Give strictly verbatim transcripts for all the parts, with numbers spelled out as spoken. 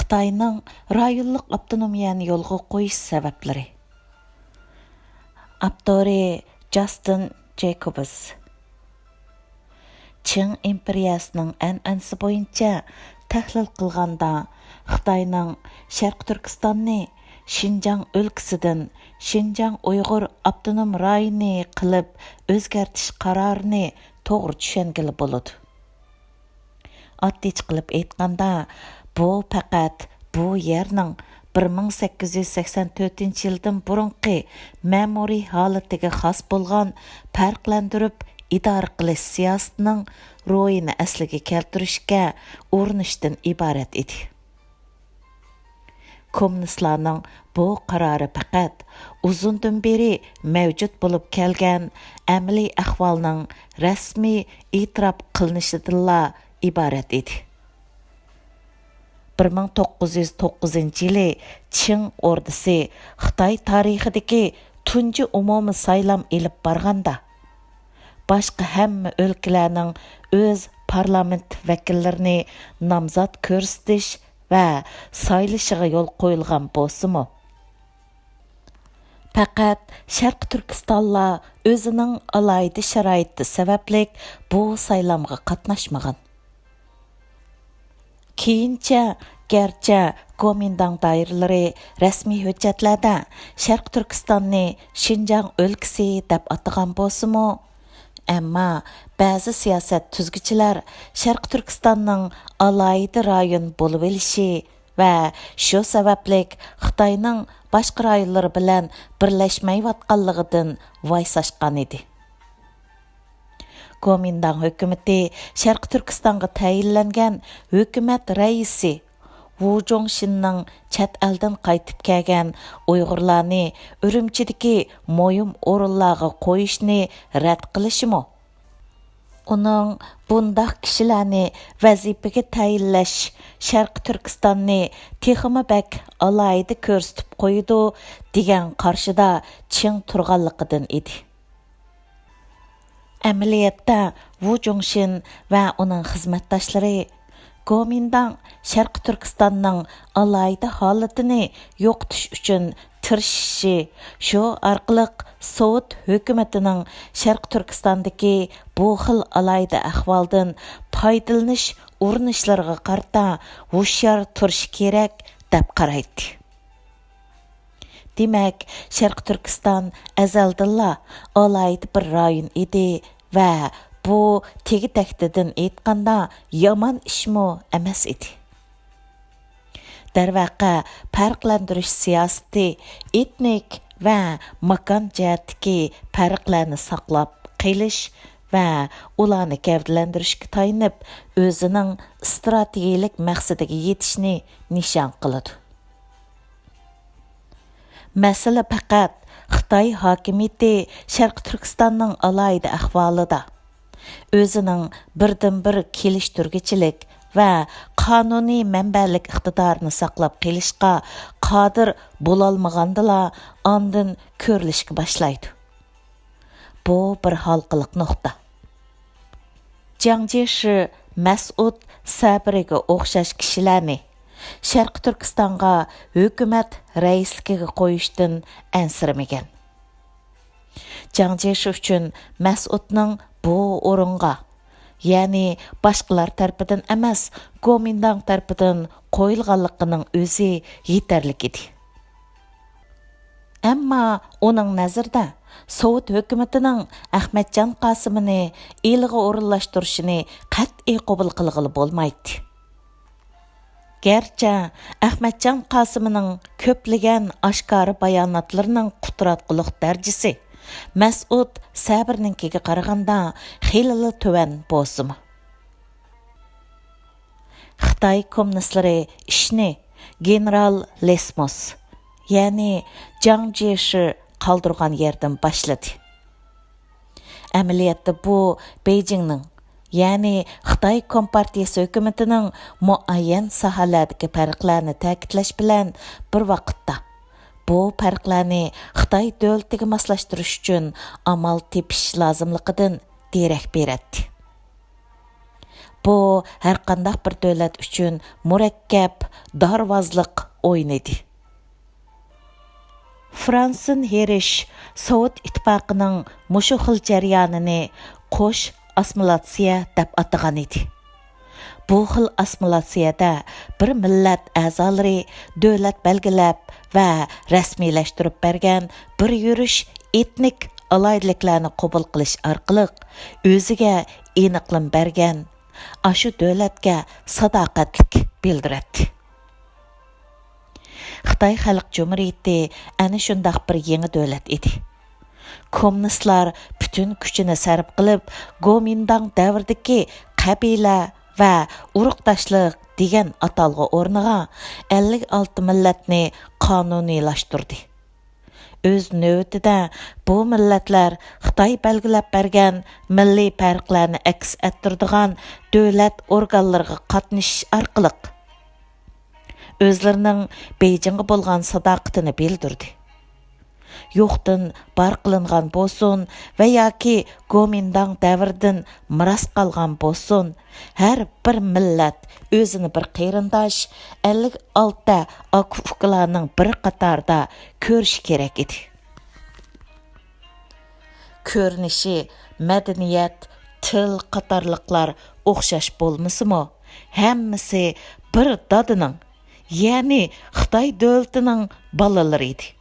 خىتاينىڭ رايونلۇق ئاپتونومىيەنى يولغا قويۇش سەۋەبلىرى. ئاپتورى: جاستىن جېكوبس. چىڭ ئىمپېرىيەسىنىڭ ئەنئەنىسى بويىچە تەھلىل قىلغاندا، خىتاينىڭ شەرقىي تۈركىستاننى شىنجاڭ ئۆلكىسىدىن شىنجاڭ ئۇيغۇر ئاپتونوم رايونى قىلىپ ئۆزگەرتىش قارارىنى توغرا چۈشەنگىلى بولىدۇ. ئاددىيچە قىلىپ ئېيتقاندا، بۇ پەقەت بۇ يەرنىڭ بىر مىڭ سەككىز يۈز سەكسەن تۆتىنچى يىلدىن بۇرۇنقى مەمۇرىي ھالىتىگە خاس بولغان پەرقلەندۈرۈپ ئىدارە قىلىش سىياسىتىنىڭ روھىنى ئەسلىگە كەلتۈرۈشكە ئۇرۇنۇشتىن ئىبارەت ئىدى. كوممۇنىستلارنىڭ بۇ قارارى پەقەت ئۇزۇندىن بېرى مەۋجۇت بولۇپ كەلگەن ئەمەلىي ئەھۋالنىڭ رەسمىي ئېتىراپ قىلىنىشىدىنلا ئىبارەت ئىدى. بىر مىڭ توققۇز يۈز توققۇزىنچى يىلى چىڭ ئوردىسى خىتاي تارىخىدىكى تۇنجى ئومۇمىي سايلام ئېلىپ بارغاندا، باشقا ھەممە ئۆلكىلەرنىڭ ئۆز پارلامېنت ۋەكىللىرىنى نامزات كۆرسىتىش ۋە سايلىشىغا يول قويۇلغان بولسىمۇ، پەقەت شەرقىي تۈركىستانلا ئۆزىنىڭ ئالاھىدە شارائىتى سەۋەبلىك بۇ سايلامغا قاتناشمىغان. كېيىنچە، گەرچە گومىنداڭ دائىرىلىرى رەسمىي ھۆججەتلەردە شەرقىي تۈركىستاننى شىنجاڭ ئۆلكىسى دەپ ئاتىغان بولسىمۇ، ئەمما بەزى سىياسەت تۈزگۈچىلەر شەرقىي تۈركىستاننىڭ ئالاھىدە رايون بولۇۋېلىشى ۋە شۇ سەۋەبلىك خىتاينىڭ باشقا رايونلىرى بىلەن بىرلەشمەيۋاتقانلىقىدىن ۋايساشقان ئىدى. گومىنداڭ ھۆكۈمىتى شەرقىي تۈركىستانغا تەيىنلەنگەن ھۆكۈمەت رەئىسى ۋۇ جۇڭشىننىڭ چەت ئەلدىن قايتىپ كەلگەن ئۇيغۇرلارنى ئۈرۈمچىدىكى مۇھىم ئورۇنلارغا قويۇشنى رەت قىلىشىمۇ، ئۇنىڭ بۇنداق كىشىلەرنى ۋەزىپىگە تەيىنلەش شەرقىي تۈركىستاننى تېخىمۇ بەك ئالاھىدە كۆرسىتىپ قويىدۇ، دېگەن قارىشىدا چىڭ تۇرغانلىقىدىن ئىدى. ئەمەلىيەتتە، ۋۇ جۇڭشىن ۋە ئۇنىڭ خىزمەتداشلىرى گومىنداڭ شەرقىي تۈركىستاننىڭ ئالاھىدە ھالىتىنى يوقىتىش ئۈچۈن تىرىشىشى، شۇ ئارقىلىق سوۋېت ھۆكۈمىتىنىڭ شەرقىي تۈركىستاندىكى بۇ خىل ئالاھىدە ئەھۋالدىن پايدىلىنىش ئۇرۇنۇشلىرىغا قارىتا ھوشيار تۇرۇشى كېرەك، دەپ قارايتتى. دېمەك، شەرقىي تۈركىستان ئەزەلدىنلا ئالاھىدە بىر رايون ئىدى ۋە بۇ تېگى تەكتىدىن ئېيتقاندا يامان ئىشمۇ ئەمەس ئىدى. دەرۋەقە، پەرقلەندۈرۈش سىياسىتى ئېتنىك ۋە ماكان جەھەتتىكى پەرقلەرنى ساقلاپ قېلىش ۋە ئۇلارنى گەۋدىلەندۈرۈشكە تايىنىپ، ئۆزىنىڭ ئىستراتېگىيەلىك مەقسىتىگە يېتىشنى نىشان قىلىدۇ. مەسىلە پەقەت خىتاي ھاكىمىيىتى شەرقىي تۈركىستاننىڭ ئالاھىدە ئەھۋالىدا ئۆزىنىڭ بىردىنبىر كېلىشتۈرگۈچىلىك ۋە قانۇنىي مەنبەلىك ئىقتىدارىنى ساقلاپ قېلىشقا قادىر بولالمىغاندىلا، ئاندىن كۆرۈلۈشكە باشلايدۇ. بۇ بىر ھالقىلىق نۇقتا. جياڭ جيېشى مەسئۇد سەبرىگە ئوخشاش كىشىلەرنى شەرقىي تۈركىستانغا ھۆكۈمەت رەئىسلىكىگە قويۇشتىن ئەنسىرىمىگەن. جياڭ جيېشى ئۈچۈن مەسئۇدنىڭ بۇ ئورۇنغا، يەنى باشقىلار تەرىپىدىن ئەمەس، گومىنداڭ تەرىپىدىن قويۇلغانلىقىنىڭ ئۆزى يېتەرلىك ئىدى. ئەمما ئۇنىڭ نەزىرىدە، سوۋېت ھۆكۈمىتىنىڭ ئەخمەتجان قاسىمىنى ئىلىغا ئورۇنلاشتۇرۇشىنى قەتئىي قوبۇل قىلغىلى بولمايتتى. گەرچە ئەخمەتجان قاسىمىنىڭ كۆپلىگەن ئاشكارا باياناتلىرىنىڭ قۇتراتقۇلۇق دەرىجىسى مەسئۇد سەبرنىڭكىگە قارىغاندا خېلىلا تۆۋەن بولسىمۇ، خىتاي كوممۇنىستلىرى ئىشنى گېنېرال لېسموس، يەنى جياڭ جيېشى قالدۇرغان يەردىن باشلىدى. ئەمەلىيەتتە بۇ بېيجىڭنىڭ، يەنى خىتاي كومپارتىيىسى ھۆكۈمىتىنىڭ مۇئەييەن ساھەلەردىكى پەرقلەرنى تەكىتلەش بىلەن بىر ۋاقىتتا، بۇ پەرقلەرنى خىتاي دۆلىتىگە ماسلاشتۇرۇش ئۈچۈن ئامال تېپىش لازىملىقىدىن دېرەك بېرەتتى. بۇ ھەرقانداق بىر دۆلەت ئۈچۈن مۇرەككەپ دارۋازلىق ئوينىدى. فرانسېن ھېرش سوۋېت ئىتتىپاقىنىڭ مۇشۇ خىل جەريانىنى قوش ئاسسىمىلياتسىيە دەپ ئاتىغان ئىدى. بۇ خىل ئاسسىمىلياتسىيەدە بىر مىللەت ئەزالىرى دۆلەت بەلگىلەپ ۋە رەسمىيلەشتۈرۈپ بەرگەن بىر يۈرۈش ئېتنىك ئالاھىدىلىكلەرنى قوبۇل قىلىش ئارقىلىق ئۆزىگە ئېنىقلىما بەرگەن، ئاشۇ دۆلەتكە ساداقەتلىك بىلدۈرەتتى. خىتاي خەلق جۇمھۇرىيىتى ئەنە شۇنداق بىر يېڭى دۆلەت ئىدى. كوممۇنىستلار پۈتۈن كۈچىنى سەرپ قىلىپ، گومىنداڭ دەۋرىدىكى قەبىلە ۋە ئۇرۇقداشلىق دېگەن ئاتالغۇ ئورنىغا ئەللىك ئالتە مىللەتنى قانۇنىيلاشتۇردى. ئۆز نۆۋىتىدە، بۇ مىللەتلەر خىتاي بەلگىلەپ بەرگەن مىللىي پەرقلەرنى ئەكس ئەتتۈرىدىغان دۆلەت ئورگانلىرىغا قاتنىشىش ئارقىلىق ئۆزلىرىنىڭ بېيجىڭغا بولغان ساداقىتىنى بىلدۈردى. يوقتىن بار قىلىنغان بولسۇن ۋە ياكى گومىنداڭ دەۋرىدىن مىراس قالغان بولسۇن، ھەر بىر مىللەت ئۆزىنى بىر قېرىنداش، ئەللىك ئالتە ئاكا-ئۇكىلارنىڭ بىر قاتارىدا كۆرۈشى كېرەك ئىدى. كۆرۈنۈشى، مەدەنىيەت، تىل قاتارلىقلار ئوخشاش بولمىسىمۇ، ھەممىسى بىر دادىنىڭ، يەنى خىتاي دۆلىتىنىڭ بالىلىرى ئىدى.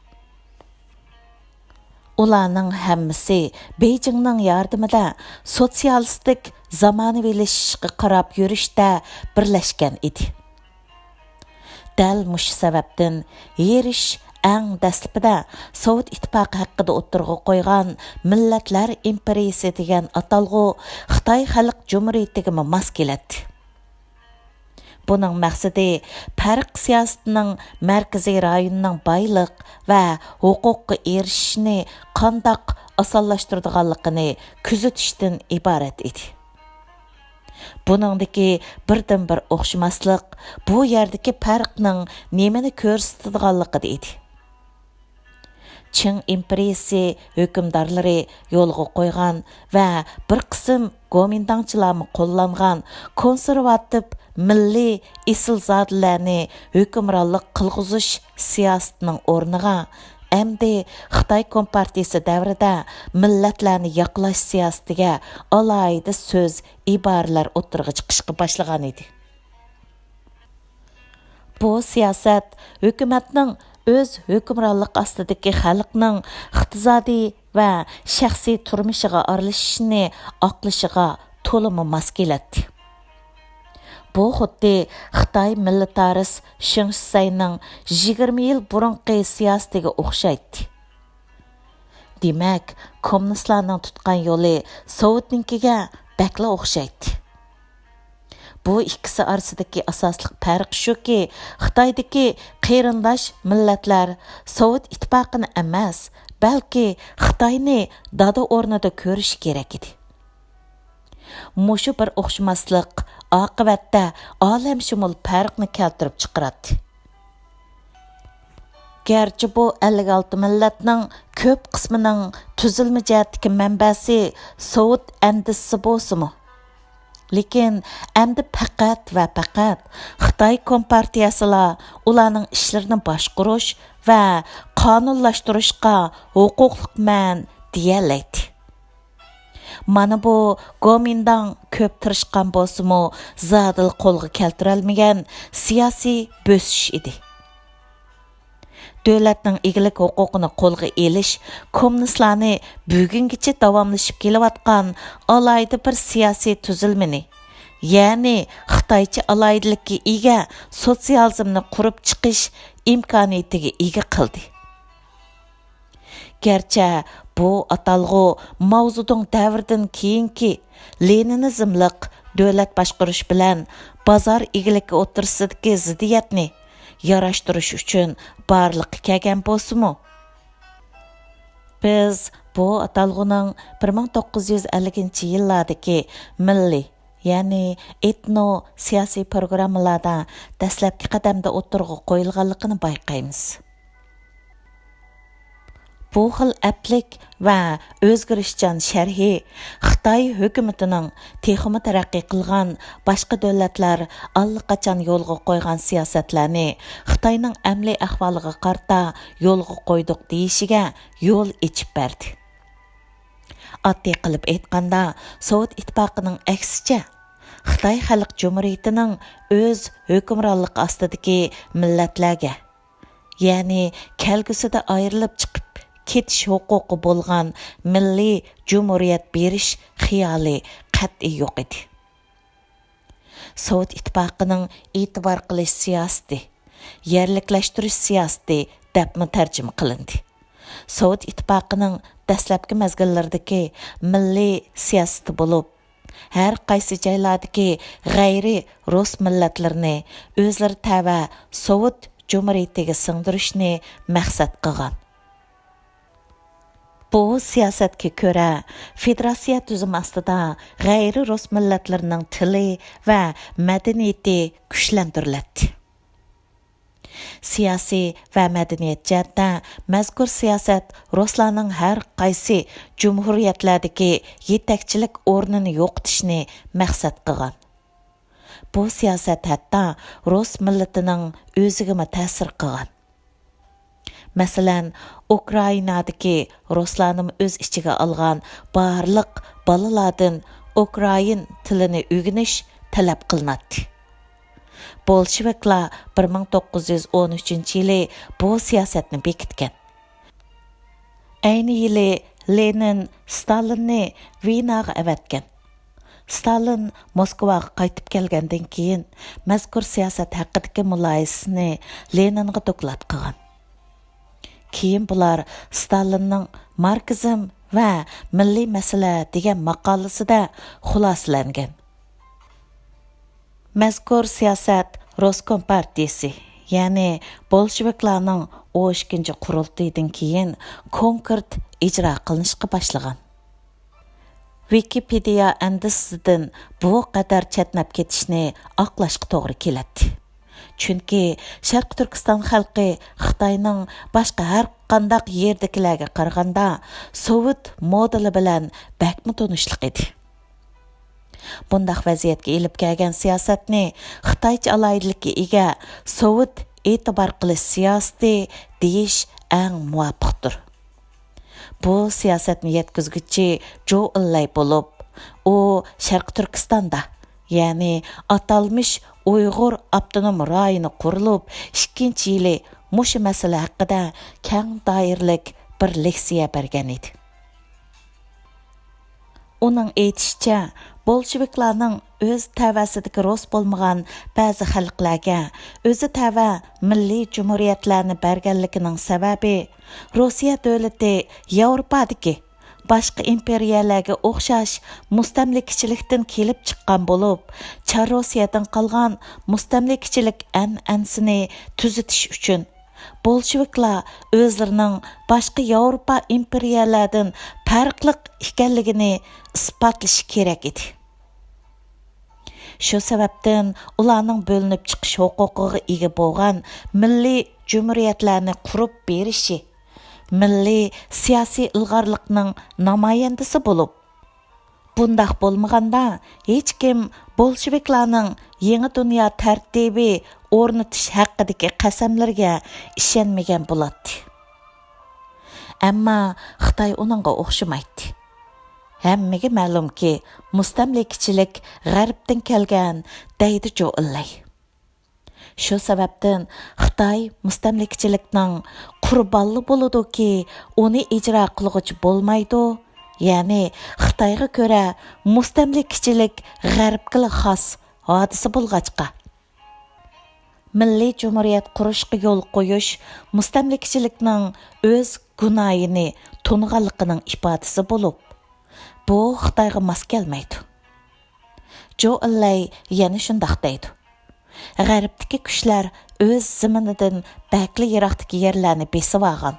ئۇلارنىڭ ھەممىسى بېيجىڭنىڭ ياردىمىدە سوتسىيالىستىك زامانىۋىلىشىشقا قاراپ يۈرۈشتە بىرلەشكەن ئىدى. دەل مۇشۇ سەۋەبتىن ھېرش ئەڭ دەسلىپىدە سوۋېت ئىتتىپاقى ھەققىدە ئوتتۇرىغا قويغان مىللەتلەر ئىمپېرىيىسى دېگەن ئاتالغۇ خىتاي خەلق جۇمھۇرىيىتىگىمۇ ماس كېلەتتى. بۇنىڭ مەقسىتى پەرق سىياسىتىنىڭ مەركىزىي رايوننىڭ بايلىق ۋە ھوقۇققا ئېرىشىشىنى قانداق ئاسانلاشتۇرىدىغانلىقىنى كۆزىتىشتىن ئىبارەت ئىدى. بۇنىڭدىكى بىردىنبىر ئوخشىماسلىق بۇ يەردىكى پەرقنىڭ نېمىنى كۆرسىتىدىغانلىقىدا ئىدى. چىڭ ئىمپېرىيىسى ھۆكۈمدارلىرى يولغا قويغان ۋە بىر قىسىم گومىنداڭچىلارمۇ قوللانغان كونسېرۋاتىپ مىللىي ئېسىلزادىلەرنى ھۆكۈمرانلىق قىلغۇزۇش سىياسىتىنىڭ ئورنىغا، ئەمدى خىتاي كومپارتىيىسى دەۋرىدە مىللەتلەرنى ياقلاش سىياسىتىگە ئالاھىدە سۆز، ئىبارىلەر ئوتتۇرىغا چىقىشقا باشلىغان ئىدى. بۇ سىياسەت ھۆكۈمەتنىڭ ئۆز ھۆكۈمرانلىقى ئاستىدىكى خەلقنىڭ ئىقتىسادىي ۋە شەخسىي تۇرمۇشىغا ئارىلىشىشنى ئاقلىشىغا تولىمۇ ماس كېلەتتى. بۇ خۇددى خىتاي مىللىتارىس شېڭ شىسەينىڭ يىگىرمە يىل بۇرۇنقى سىياسىتىگە ئوخشايتتى. دېمەك، كوممۇنىستلارنىڭ تۇتقان يولى سوۋېتنىڭكىگە بەكلا ئوخشايتتى. بۇ ئىككىسى ئارىسىدىكى ئاساسلىق پەرق شۇكى، خىتايدىكى قېرىنداش مىللەتلەر سوۋېت ئىتتىپاقىنى ئەمەس، بەلكى خىتاينى دادا ئورنىدا كۆرۈشى كېرەك ئىدى. مۇشۇ بىر ئوخشىماسلىق ئاقىۋەتتە ئالەمشۇمۇل پەرقنى كەلتۈرۈپ چىقىراتتى. گەرچە بۇ ئەللىك ئالتە مىللەتنىڭ كۆپ قىسمىنىڭ تۈزۈلمە جەھەتتىكى مەنبەسى سوۋېت ئەندىزىسى بولسىمۇ، لېكىن ئەمدى پەقەت ۋە پەقەت خىتاي كومپارتىيەسىلا ئۇلارنىڭ ئىشلىرىنى باشقۇرۇش ۋە قانۇنلاشتۇرۇشقا ھوقۇقلۇقمەن دېيەلەيتتى. مانا بۇ گومىنداڭ كۆپ تىرىشقان بولسىمۇ، زادىلا قولغا كەلتۈرەلمىگەن سىياسىي بۆسۈش ئىدى. دۆلەتنىڭ ئىگىلىك ھوقۇقىنى قولغا ئېلىش كوممۇنىستلارنى بۈگۈنگىچە داۋاملىشىپ كېلىۋاتقان ئالاھىدە بىر سىياسىي تۈزۈلمىنى، يەنى خىتايچە ئالاھىدىلىككە ئىگە سوتسىيالىزمنى قۇرۇپ چىقىش ئىمكانىيىتىگە ئىگە قىلدى. گەرچە بۇ ئاتالغۇ ماۋزېدۇڭ دەۋرىدىن كېيىنكى لېنىنىزملىق دۆلەت باشقۇرۇش بىلەن بازار ئىگىلىكى ئوتتۇرىسىدىكى زىددىيەتنى ياراشتۇرۇش ئۈچۈن بارلىققا كەلگەن بولسىمۇ، بىز بۇ ئاتالغۇنىڭ بىر مىڭ توققۇز يۈز ئەللىكىنچى يىللاردىكى مىللىي، يەنى ئېتنو سىياسىي پروگراممىلاردا دەسلەپكى قەدەمدە ئوتتۇرىغا قويۇلغانلىقىنى بايقايمىز. بۇ خىل ئەپلىك ۋە ئۆزگىرىشچان شەرھى خىتاي ھۆكۈمىتىنىڭ تېخىمۇ تەرەققىي قىلغان، باشقا دۆلەتلەر ئاللىقاچان يولغا قويغان سىياسەتلەرنى خىتاينىڭ ئەمەلىي ئەھۋالىغا قارىتا يولغا قويدۇق دېيىشىگە يول ئېچىپ بەردى. ئاددىي قىلىپ ئېيتقاندا، سوۋېت ئىتتىپاقىنىڭ ئەكسىچە، خىتاي خەلق جۇمھۇرىيىتىنىڭ ئۆز ھۆكۈمرانلىقى ئاستىدىكى مىللەتلەرگە، يەنى كەلگۈسىدە ئايرىلىپ چىقىپ كېتىش ھوقۇقى بولغان مىللىي جۇمھۇرىيەت بېرىش خىيالى قەتئىي يوق ئىدى. سوۋېت ئىتتىپاقىنىڭ ئېتىبار قىلىش سىياسىتى، يەرلىكلەشتۈرۈش سىياسىتى دەپمۇ تەرجىمە قىلىندى. سوۋېت ئىتتىپاقىنىڭ دەسلەپكى مەزگىللىرىدىكى مىللىي سىياسىتى بولۇپ، ھەر قايسى جايلاردىكى غەيرىي رۇس مىللەتلىرىنى ئۆزلىرى تەۋە سوۋېت جۇمھۇرىيىتىگە سىڭدۈرۈشنى مەقسەت قىلغان. بۇ سىياسەتكە كۆرە، فېدېراتسىيە تۈزۈمى ئاستىدا غەيرىي رۇس مىللەتلىرىنىڭ تىلى ۋە مەدەنىيىتى كۈچلەندۈرۈلەتتى. سىياسىي ۋە مەدەنىيەت جەھەتتە مەزكۇر سىياسەت رۇسلارنىڭ ھەر قايسى جۇمھۇرىيەتلەردىكى يېتەكچىلىك ئورنىنى يوقىتىشنى مەقسەت قىلغان. بۇ سىياسەت ھەتتا رۇس مىللىتىنىڭ ئۆزىگىمۇ تەسىر قىلغان. مەسىلەن، ئۇكرائىنادىكى رۇسلارنىمۇ ئۆز ئىچىگە ئالغان بارلىق بالىلاردىن ئۇكرائىن تىلىنى ئۆگىنىش تەلەپ قىلىناتتى. بولشېۋىكلار بىر مىڭ توققۇز يۈز ئون ئۈچىنچى يىلى بۇ سىياسەتنى بېكىتكەن. ئەينى يىلى لېنىن ستالىننى ۋېناغا ئەۋەتكەن. ستالىن موسكۋاغا قايتىپ كەلگەندىن كېيىن، مەزكۇر سىياسەت ھەققىدىكى مۇلاھىزىسىنى لېنىنغا دوكلات قىلغان. كېيىن بۇلار ستالىننىڭ ماركسىزم ۋە مىللىي مەسىلە دېگەن ماقالىسىدە خۇلاسىلەنگەن. مەزكۇر سىياسەت روسكوم پارتىيىسى، يەنى بولشېۋىكلارنىڭ ئون ئىككىنچى قۇرۇلتىيىدىن كېيىن كونكرېت ئىجرا قىلىنىشقا باشلىغان. ۋىكىپېدىيە ئەندىزىسىدىن بۇ قەدەر چەتنەپ كېتىشنى ئاقلاشقا توغرا كېلەتتى. چۈنكى شەرقىي تۈركىستان خەلقى خىتاينىڭ باشقا ھەر قانداق يېرىدىكىلەرگە قارىغاندا سوۋېت مودېلى بىلەن بەكمۇ تونۇشلۇق ئىدى. بۇنداق ۋەزىيەتكە ئېلىپ كەلگەن سىياسەتنى خىتايچە ئالاھىدىلىككە ئىگە سوۋېت ئېتىبار قىلىش سىياسىتى دېيىش ئەڭ مۇۋاپىقتۇر. بۇ سىياسەتنى يەتكۈزگۈچى جو ئېنلەي بولۇپ، ئۇ شەرقىي تۈركىستاندا، يەنى ئاتالمىش ئۇيغۇر ئاپتونوم رايونى قۇرۇلۇپ ئىككىنچى يىلى مۇشۇ مەسىلە ھەققىدە كەڭ دائىرىلىك بىر لېكسىيە بەرگەن ئىدى. ئۇنىڭ ئېيتىشىچە، بولشېۋىكلارنىڭ ئۆز تەۋەسىدىكى رۇس بولمىغان بەزى خەلقلەرگە ئۆزى تەۋە مىللىي جۇمھۇرىيەتلەرنى بەرگەنلىكىنىڭ سەۋەبى، روسىيە دۆلىتى ياۋروپادىكى باشقا ئىمپېرىيەلەرگە ئوخشاش مۇستەملىكىچىلىكتىن كېلىپ چىققان بولۇپ، چار روسىيەدىن قالغان مۇستەملىكىچىلىك ئەنئەنىسىنى تۈزىتىش ئۈچۈن، بولشېۋىكلار ئۆزلىرىنىڭ باشقا ياۋروپا ئىمپېرىيەلەردىن پەرقلىق ئىكەنلىكىنى ئىسپاتلىشى كېرەك ئىدى. شۇ سەۋەبتىن ئۇلارنىڭ بۆلۈنۈپ چىقىش ھوقۇقىغا ئىگە بولغان مىللىي جۇمھۇرىيەتلەرنى قۇرۇپ بېرىشى، مىللىي سىياسىي ئىلغارلىقنىڭ نامايەندىسى بولۇپ، بۇنداق بولمىغاندا، ھېچكىم بولشېۋىكلارنىڭ يېڭى دۇنيا تەرتىپى ئورنىتىش ھەققىدىكى قەسەملىرىگە ئىشەنمىگەن بولاتتى. ئەمما خىتاي ئۇنىڭغا ئوخشىمايتتى. ھەممىگە مەلۇمكى، مۇستەملىكىچىلىك غەربتىن كەلگەن، دەيدۇ جو ئېنلەي. شۇ سەۋەبتىن خىتاي مۇستەملىكىچىلىكنىڭ قۇربانلا بولىدۇكى، ئۇنى ئىجرا قىلغۇچى بولمايدۇ. يەنى خىتايغا كۆرە مۇستەملىكىچىلىك غەربكىلا خاس ھادىسە بولغاچقا، مىللىي جۇمھۇرىيەت قۇرۇشقا يول قويۇش مۇستەملىكىچىلىكنىڭ ئۆز گۇناھىنى تونۇغانلىقىنىڭ ئىپادىسى بولۇپ، بۇ خىتايغا ماس كەلمەيدۇ. جو ئېنلەي يەنە شۇنداق دەيدۇ. غەربتىكى كۈچلەر ئۆز زېمىنىدىن بەكلا يىراقتىكى يەرلەرنى بېسىۋالغان.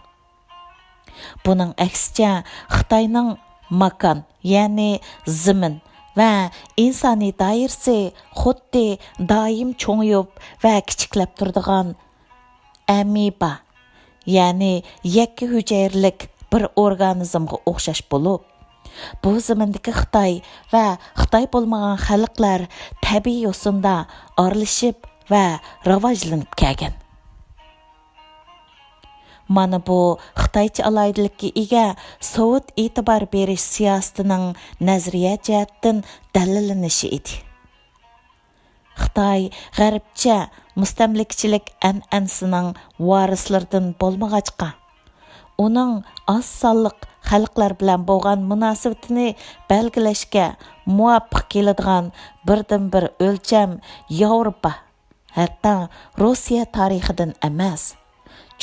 بۇنىڭ ئەكسىچە، خىتاينىڭ ماكان، يەنى زېمىن ۋە ئىنسانىي دائىرىسى خۇددى دائىم چوڭىيىپ ۋە كىچىكلەپ تۇرىدىغان ئەمىبا، يەنى يەككە ھۈجەيرىلىك بىر ئورگانىزمغا ئوخشاش بولۇپ، بۇ زېمىندىكى خىتاي ۋە خىتاي بولمىغان خەلقلەر تەبىئىي يوسۇندا ئارىلىشىپ ۋە راۋاجلىنىپ كەلگەن. مانا بۇ خىتايچە ئالاھىدىلىككە ئىگە سوۋېت ئېتىبار بېرىش سىياسىتىنىڭ نەزەرىيە جەھەتتىن دەلىللىنىشى ئىدى. خىتاي غەربچە مۇستەملىكىچىلىك ئەنئەنىسىنىڭ ۋارىسلىرىدىن بولمىغاچقا، ئۇنىڭ ئاز سانلىق خەلقلەر بىلەن بولغان مۇناسىۋىتىنى بەلگىلەشكە مۇۋاپىق كېلىدىغان بىردىنبىر ئۆلچەم ياۋروپا، ھەتتا روسىيە تارىخىدىن ئەمەس،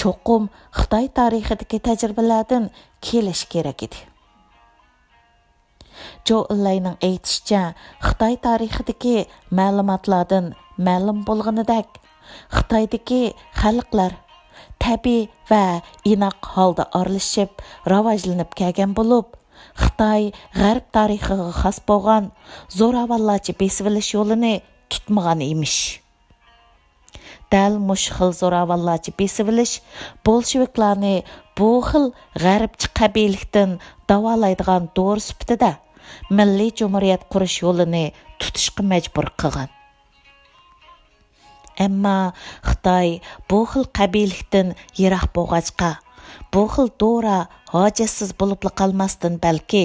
چوقۇم خىتاي تارىخىدىكى تەجرىبىلەردىن كېلىشى كېرەك ئىدى. جو ئېنلەينىڭ ئېيتىشىچە، خىتاي تارىخىدىكى مەلۇماتلاردىن مەلۇم بولغىنىدەك، خىتايدىكى خەلقلەر تەبىئىي ۋە ئىناق ھالدا ئارىلىشىپ راۋاجلىنىپ كەلگەن بولۇپ، خىتاي غەرب تارىخىغا خاس بولغان زوراۋانلارچە بېسىۋېلىش يولىنى تۇتمىغان ئىمىش. دەل مۇشۇ خىل زوراۋانلارچە بېسىۋېلىش بولشېۋىكلارنى بۇ خىل غەربچە قەبىلىكتىن داۋالايدىغان دورا سۈپىتىدە مىللىي جۇمھۇرىيەت قۇرۇش يولىنى تۇتۇشقا مەجبۇر قىلغان. ئەمما خىتاي بۇ خىل قەبىلىكتىن يىراق بولغاچقا، بۇ خىل دورا ھاجەتسىز بولۇپلا قالماستىن، بەلكى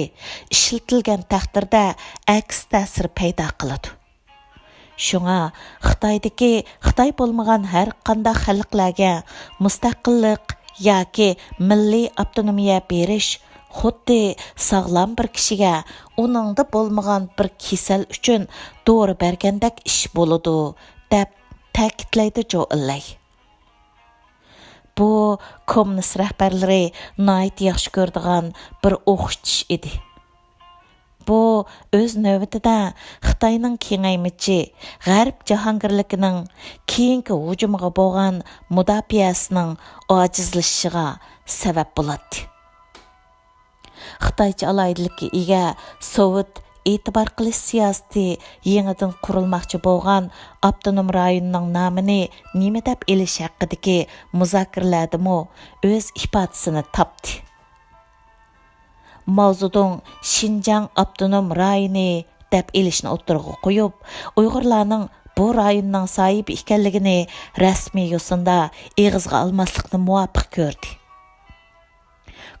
ئىشلىتىلگەن تەقدىردە ئەكس تەسىر پەيدا قىلىدۇ. شۇڭا خىتايدىكى خىتاي بولمىغان ھەر قانداق خەلقلەرگە مۇستەقىللىق ياكى مىللىي ئاپتونومىيە بېرىش خۇددى ساغلام بىر كىشىگە ئۇنىڭدا بولمىغان بىر كېسەل ئۈچۈن دورا بەرگەندەك ئىش بولىدۇ، دەپ تەكىتلەيدۇ جو ئېنلەي. بۇ كوممۇنىست رەھبەرلىرى ناھايىتى ياخشى كۆرىدىغان بىر ئوخشىتىش ئىدى. بۇ ئۆز نۆۋىتىدە خىتاينىڭ كېڭەيمىچى، غەرب جاھانگىرلىكىنىڭ كېيىنكى ھۇجۇمىغا بولغان مۇداپىئەسىنىڭ ئاجىزلىشىشىغا سەۋەب بولاتتى. خىتايچە ئالاھىدىلىككە ئىگە سوۋېت ئېتىبار قىلىش سىياسىتى يېڭىدىن قۇرۇلماقچى بولغان ئاپتونوم رايوننىڭ نامىنى نېمە دەپ ئېلىش ھەققىدىكى مۇزاكىرىلەردىمۇ ئۆز ئىپادىسىنى تاپتى. ماۋزېدۇڭ شىنجاڭ ئاپتونوم رايونى دەپ ئېلىشنى ئوتتۇرىغا قويۇپ، ئۇيغۇرلارنىڭ بۇ رايوننىڭ ساھىبى ئىكەنلىكىنى رەسمىي يوسۇندا ئېغىزغا ئالماسلىقنى مۇۋاپىق كۆردى.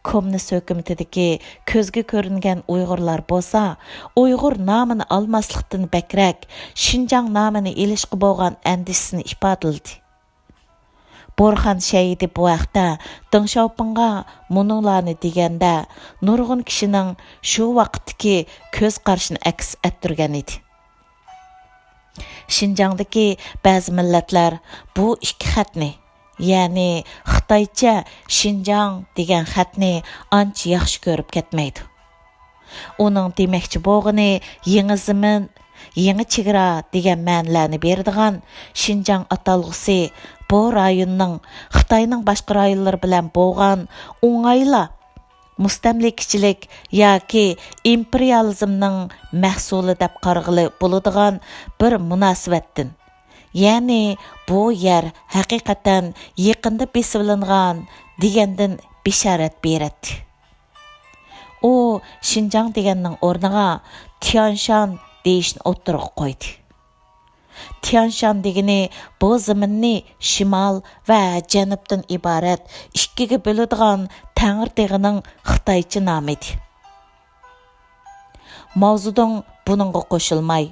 كوممۇنىست ھۆكۈمىتىدىكى كۆزگە كۆرۈنگەن ئۇيغۇرلار بولسا، ئۇيغۇر نامىنى ئالماسلىقتىن بەكرەك، شىنجاڭ نامىنى ئېلىشقا بولغان ئەندىشىسىنى ئىپادىلىدى. بورخان شەھىدى بۇ ھەقتە دېڭ شياۋپىڭغا مۇنۇلارنى دېگەندە، نۇرغۇن كىشىنىڭ شۇ ۋاقىتتىكى كۆز قارىشىنى ئەكس ئەتتۈرگەن ئىدى. شىنجاڭدىكى بەزى مىللەتلەر بۇ ئىككى خەتنى، يەنى خىتايچە شىنجاڭ دېگەن خەتنى ئانچە ياخشى كۆرۈپ كەتمەيدۇ. ئۇنىڭ دېمەكچى بولغىنى يېڭى زېمىن، يېڭى چېگرا دېگەن مەنىلەرنى بېرىدىغان شىنجاڭ ئاتالغۇسى بۇ رايوننىڭ خىتاينىڭ باشقا رايونلىرى بىلەن بولغان ئوڭايلا مۇستەملىكىچىلىك ياكى ئىمپېرىيالىزمنىڭ مەھسۇلى دەپ قارىغىلى بولىدىغان بىر مۇناسىۋەتتىن، يەنى بۇ يەر ھەقىقەتەن يېقىندا بېسىۋېلىنغان دېگەندىن بېشارەت بېرەتتى. ئۇ شىنجاڭ دېگەننىڭ ئورنىغا تيانشان دېيىشنى ئوتتۇرىغا قويدى. تيانشان دېگىنى بۇ زېمىننى شىمال ۋە جەنۇبتىن ئىبارەت ئىككىگە بۆلىدىغان تەڭرىتېغىنىڭ خىتايچە نامى ئىدى. ماۋزېدۇڭ بۇنىڭغا قوشۇلماي،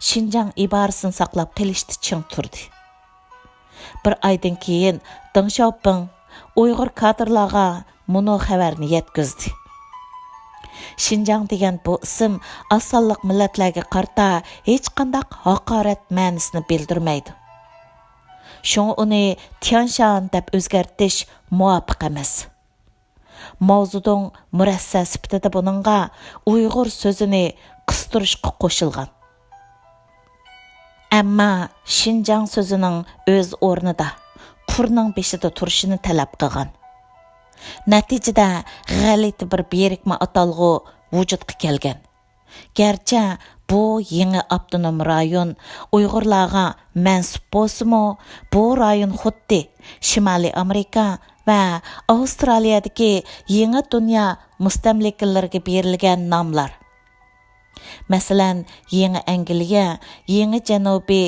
شىنجاڭ ئىبارىسىنى ساقلاپ قېلىشتا چىڭ تۇردى. بىر ئايدىن كېيىن دېڭ شياۋپىڭ ئۇيغۇر كادىرلارغا مۇنۇ خەۋەرنى يەتكۈزدى: شىنجاڭ دېگەن بۇ ئىسىم ئاز سانلىق مىللەتلەرگە قارىتا ھېچقانداق ھاقارەت مەنىسىنى بىلدۈرمەيدۇ. شۇڭا ئۇنى تيانشان دەپ ئۆزگەرتىش مۇۋاپىق ئەمەس. ماۋزېدۇڭ مۇرەسسە سۈپىتىدە بۇنىڭغا ئۇيغۇر سۆزىنى قىستۇرۇشقا قوشۇلغان. ئەمما شىنجاڭ سۆزىنىڭ ئۆز ئورنىدا، قۇرنىڭ بېشىدا تۇرۇشىنى تەلەپ قىلغان. نەتىجىدە غەلىتە بىر بىرىكمە ئاتالغۇ ۋۇجۇدقا كەلگەن. گەرچە بۇ يېڭى ئاپتونوم رايون ئۇيغۇرلارغا مەنسۇپ بولسىمۇ، بۇ رايون خۇددى شىمالىي ئامېرىكا، ۋە ئاۋسترالىيەدىكى يېڭى دۇنيا مۇستەملىكىلىرىگە بېرىلگەن ناملار. مەسىلەن، يېڭى ئەنگلىيە، يېڭى جەنۇبىي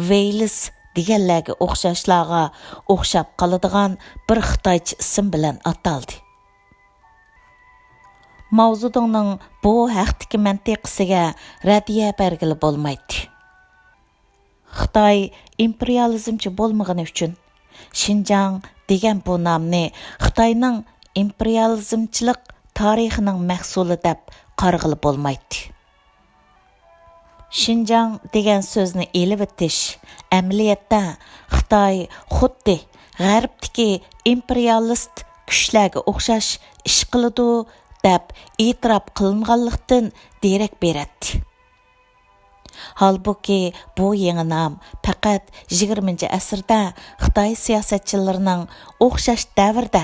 ۋېيلىس دېگەنلەرگە ئوخشاشلارغا ئوخشاپ قالىدىغان بىر خىتايچە ئىسىم بىلەن ئاتالدى. ماۋزېدۇڭنىڭ بۇ ھەقتىكى مەنتىقىسىگە رەددىيە بەرگىلى بولمايتتى. خىتاي ئىمپېرىيالىزمچى بولمىغىنى ئۈچۈن، شىنجاڭ دېگەن بۇ نامنى خىتاينىڭ ئىمپېرىيالىزمچىلىق تارىخىنىڭ مەھسۇلى دەپ قارىغىلى بولمايتتى. شىنجاڭ دېگەن سۆزنى ئېلىۋېتىش، ئەمەلىيەتتە خىتاي خۇددى غەربتىكى ئىمپېرىيالىست كۈچلەرگە ئوخشاش ئىش قىلىدۇ، دەپ ئېتىراپ قىلىنغانلىقتىن دېرەك بېرەتتى. ھالبۇكى، بۇ يېڭى نام پەقەت يىگىرمىنچى ئەسىردە خىتاي سىياسەتچىلىرىنىڭ ئوخشاش دەۋردە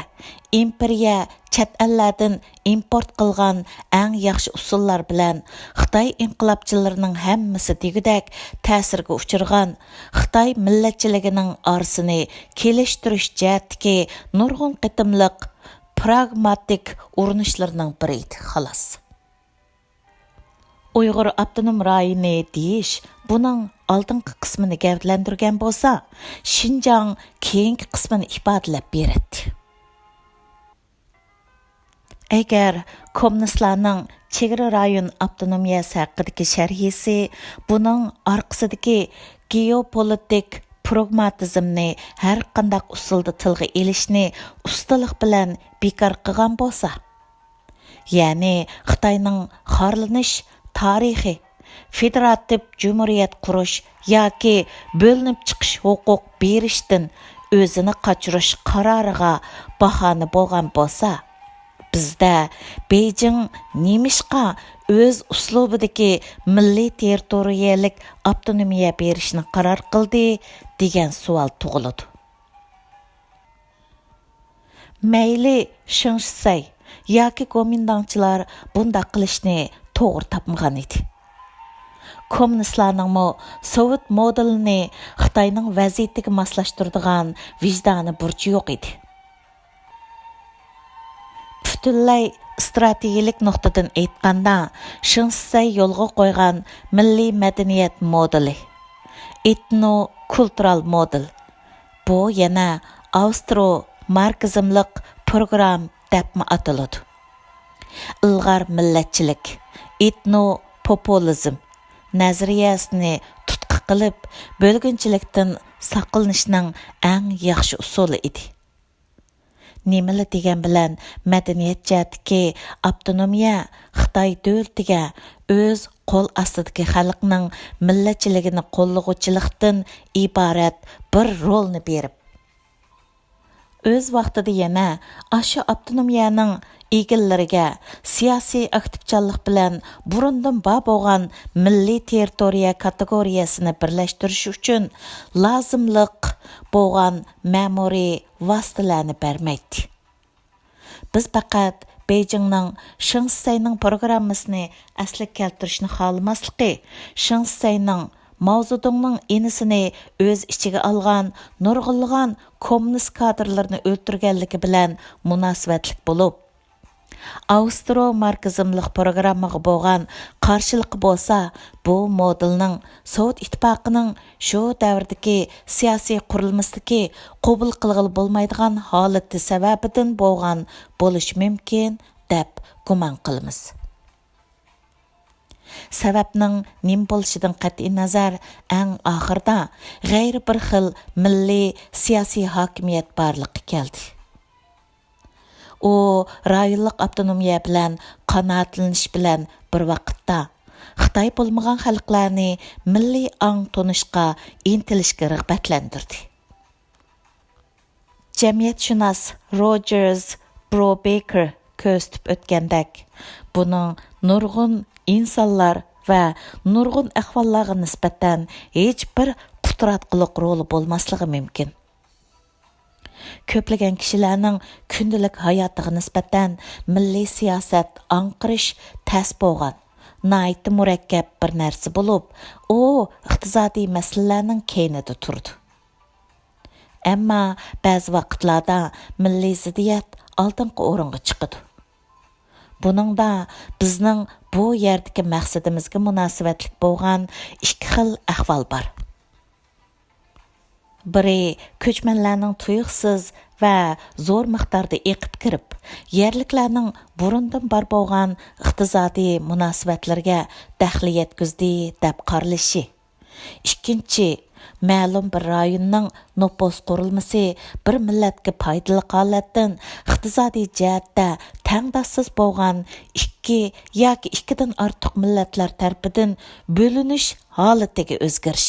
ئىمپېرىيە چەت ئەللەردىن ئىمپورت قىلغان ئەڭ ياخشى ئۇسۇللار بىلەن خىتاي ئىنقىلابچىلىرىنىڭ ھەممىسى دېگۈدەك تەسىرگە ئۇچرىغان خىتاي مىللەتچىلىكىنىڭ ئارىسىنى كېلىشتۈرۈش جەھەتتىكى نۇرغۇن قېتىملىق پراگماتىك ئۇرۇنۇشلىرىنىڭ بىرى ئىدى، خالاس. ئۇيغۇر ئاپتونوم رايونى دېيىش بۇنىڭ ئالدىنقى قىسمىنى گەۋدىلەندۈرگەن بولسا، شىنجاڭ كېيىنكى قىسمىنى ئىپادىلەپ بېرەتتى. ئەگەر كوممۇنىستلارنىڭ چېگرا رايون ئاپتونومىيەسى ھەققىدىكى شەرھىسى بۇنىڭ ئارقىسىدىكى گېئوپولىتىك پراگماتىزمنى ھەرقانداق ئۇسۇلدا تىلغا ئېلىشنى ئۇستىلىق بىلەن بىكار قىلغان بولسا، يەنى خىتاينىڭ خارلىنىش تارىخى، فېدېراتىپ جۇمھۇرىيەت قۇرۇش ياكى بۆلۈنۈپ چىقىش ھوقۇق بېرىشتىن ئۆزىنى قاچۇرۇش قارارىغا باھانە بولغان بولسا، بىزدە بېيجىڭ نېمىشقا ئۆز ئۇسلۇبىدىكى مىللىي تېررىتورىيەلىك ئاپتونومىيە بېرىشنى قارار قىلدى دېگەن سوئال تۇغۇلىدۇ. مەيلى شېڭ شىسەي ياكى گومىنداڭچىلار بۇنداق قىلىشنى توغرا تاپمىغان ئىدى. كوممۇنىستلارنىڭمۇ سوۋېت مودېلىنى خىتاينىڭ ۋەزىيىتىگە ماسلاشتۇرىدىغان ۋىجدانىي بۇرچى يوق ئىدى. پۈتۈنلەي ئىستراتېگىيەلىك نۇقتىدىن ئېيتقاندا، شېڭ شىسەي يولغا قويغان مىللىي مەدەنىيەت مودېلى، ئېتنو كۇلتۇرال مودېل، بۇ يەنە ئاۋسترو ماركسىزملىق پروگرام دەپمۇ ئاتىلىدۇ. ئىلغار مىللەتچىلىك، ئېتنو پوپۇلىزم نەزەرىيەسىنى تۇتقا قىلىپ، بۆلگۈنچىلىكتىن ساقلىنىشنىڭ ئەڭ ياخشى ئۇسۇلى ئىدى. نېمىلا دېگەن بىلەن مەدەنىيەت جەھەتتىكى ئاپتونومىيە خىتاي دۆلىتىگە ئۆز قول ئاستىدىكى خەلقنىڭ مىللەتچىلىكىنى قوللىغۇچىلىقتىن ئىبارەت بىر رولنى بېرىپ، ئۆز ۋاقتىدا يەنە ئاشۇ ئاپتونومىيەنىڭ ئىگىلىرىگە سىياسىي ئاكتىپچانلىق بىلەن بۇرۇندىن بار بولغان مىللىي تېررىتورىيە كاتېگورىيەسىنى بىرلەشتۈرۈش ئۈچۈن لازىملىق بولغان مەمۇرىي ۋاسىتىلەرنى بەرمەيتتى. بىز پەقەت بېيجىڭنىڭ شېڭ شىسەينىڭ پروگراممىسىنى ئەسلىگە كەلتۈرۈشنى خالىماسلىقى، شېڭ شىسەينىڭ ماۋزېدۇڭنىڭ ئىنىسىنى ئۆز ئىچىگە ئالغان نۇرغۇنلىغان كوممۇنىست كادىرلىرىنى ئۆلتۈرگەنلىكى بىلەن مۇناسىۋەتلىك بولۇپ، ئاۋسترو ماركسىزملىق پروگراممىغا بولغان قارشىلىقى بولسا، بۇ مودېلنىڭ سوۋېت ئىتتىپاقىنىڭ شۇ دەۋردىكى سىياسىي قۇرۇلمىسىدىكى قوبۇل قىلغىلى بولمايدىغان ھالىتى سەۋەبىدىن بولغان بولۇشى مۇمكىن، دەپ گۇمان قىلىمىز. سەۋەبنىڭ نېمە بولۇشىدىن قەتئىينەزەر، ئەڭ ئاخىرىدا غەيرىي بىر خىل مىللىي سىياسىي ھاكىمىيەت بارلىققا كەلدى. ئۇ رايونلۇق ئاپتونومىيە بىلەن قانائەتلىنىش بىلەن بىر ۋاقىتتا، خىتاي بولمىغان خەلقلەرنى مىللىي ئاڭ تونۇشقا ئىنتىلىشكە رىغبەتلەندۈردى. جەمئىيەتشۇناس روجېرس بروبېكېر كۆرسىتىپ ئۆتكەندەك، بۇنىڭ نۇرغۇن ئىنسانلار ۋە نۇرغۇن ئەھۋاللارغا نىسبەتەن ھېچبىر قۇتراتقۇلۇق رولى بولماسلىقى مۇمكىن. كۆپلىگەن كىشىلەرنىڭ كۈندىلىك ھاياتىغا نىسبەتەن مىللىي سىياسەت ئاڭقىرىش تەس بولغان، ناھايىتى مۇرەككەپ بىر نەرسە بولۇپ، ئۇ ئىقتىسادىي مەسىلىلەرنىڭ كەينىدە تۇرىدۇ. ئەمما بەزى ۋاقىتلاردا مىللىي زىددىيەت ئالدىنقى ئورۇنغا چىقىدۇ. بۇنىڭدا بىزنىڭ بۇ يەردىكى مەقسىتىمىزگە مۇناسىۋەتلىك بولغان ئىككى خىل ئەھۋال بار. بىرى، كۆچمەنلەرنىڭ تۇيۇقسىز ۋە زور مىقداردا ئېقىپ كىرىپ، يەرلىكلەرنىڭ بۇرۇندىن بار بولغان ئىقتىسادىي مۇناسىۋەتلىرىگە دەخلى يەتكۈزدى، دەپ قارىلىشى. ئىككىنچى، مەلۇم بىر رايوننىڭ نوپۇس قۇرۇلمىسى بىر مىللەتكە پايدىلىق ھالەتتىن ئىقتىسادىي جەھەتتە تەڭداشسىز بولغان ئىككى ياكى ئىككىدىن ئارتۇق مىللەتلەر تەرىپىدىن بۆلۈنۈش ھالىتىگە ئۆزگىرىش.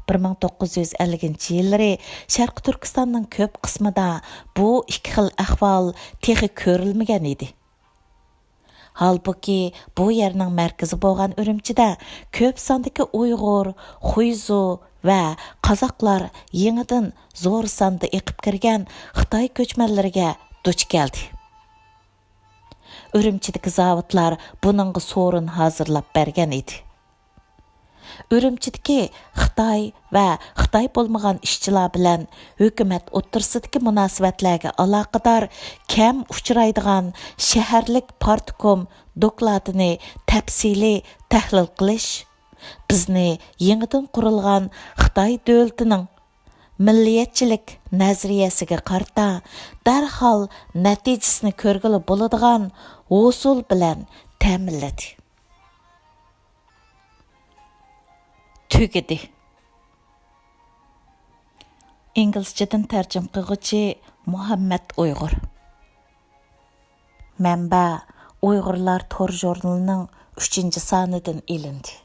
بىر مىڭ توققۇز يۈز ئەللىكىنچى يىللىرى شەرقىي تۈركىستاننىڭ كۆپ قىسمىدا بۇ ئىككى خىل ئەھۋال تېخى كۆرۈلمىگەن ئىدى. ھالبۇكى، بۇ يەرنىڭ مەركىزى بولغان ئۈرۈمچىدە كۆپ ساندىكى ئۇيغۇر، خۇيزۇ ۋە قازاقلار يېڭىدىن زور ساندا ئېقىپ كىرگەن خىتاي كۆچمەنلىرىگە دۇچ كەلدى. ئۈرۈمچىدىكى زاۋۇتلار بۇنىڭغا سورۇن ھازىرلاپ بەرگەن ئىدى. ئۈرۈمچىدىكى خىتاي ۋە خىتاي بولمىغان ئىشچىلار بىلەن ھۆكۈمەت ئوتتۇرىسىدىكى مۇناسىۋەتلەرگە ئالاقىدار كەم ئۇچرايدىغان شەھەرلىك پارتكوم دوكلاتىنى تەپسىلىي تەھلىل قىلىش، بىزنى يېڭىدىن قۇرۇلغان خىتاي دۆلىتىنىڭ مىللىيەتچىلىك نەزەرىيەسىگە قارىتا دەرھال نەتىجىسىنى كۆرگىلى بولىدىغان ھوسۇل بىلەن تەمىنلىدى. تۈگىدى. ئىنگلىزچىدىن تەرجىمە قىلغۇچى مۇھەممەت ئۇيغۇر. مەنبە: ئۇيغۇرلار تور ژۇرنىلىنىڭ ئۈچىنچى سانىدىن ئېلىندى.